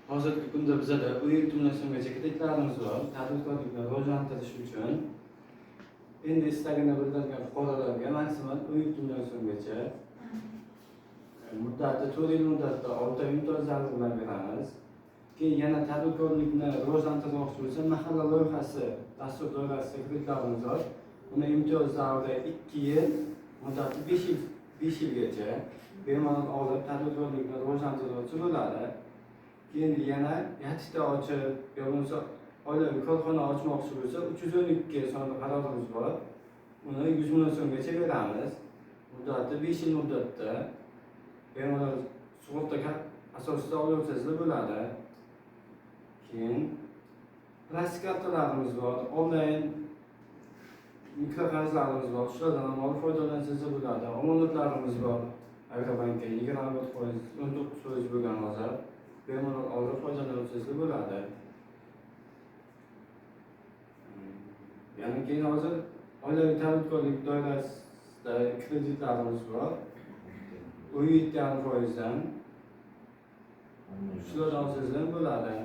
Hozirgi kunda bizada 17 million so'mgacha kreditlarimiz bor. Tadbirkorlikni rivojlantirish uchun endi istagini bildirgan fuqarolarga maksimal 17 million so'mgacha, muddati 4 yil muddatda, 6 oy imtiyoz davri bilan beramiz. Keyin yana tadbirkorlikni rivojlantirmoqchi bo'lsa, mahalla loyihasi dastur doirasida kreditlarimiz bor. Uni imtiyoz davri 2 yil, muddati 5 yil, 5 yilgacha bemalol olib, tadbirkorlikni rivojlantiruvchi bo'ladi. Keyin yana ЯТИ ochib yo bo'lmasa oilaviy korxona ochmoqchi bo'lsa, 312 sonli qarorimiz bor. Uni 100 million so'mgacha beramiz. Muddati 5 yil muddatda, bemalol sug'urta asosida olsangizlar bo'ladi. Keyin plastik kartalarimiz bor, onlayn mikroqarzlarimiz bor, shulardan ham olib foydalansangizlar bo'ladi. Omonatlarimiz bor. Agrobankka 21%, 19% bo'lgan hozir. Bemalol olib foydalansangizlar bo'ladi. Yana keyin hozir oilaviy tadbirkorlik doirasida kreditlarimiz bor. 17,5 foizdan. Shulardan olsangiz ham bo'ladi.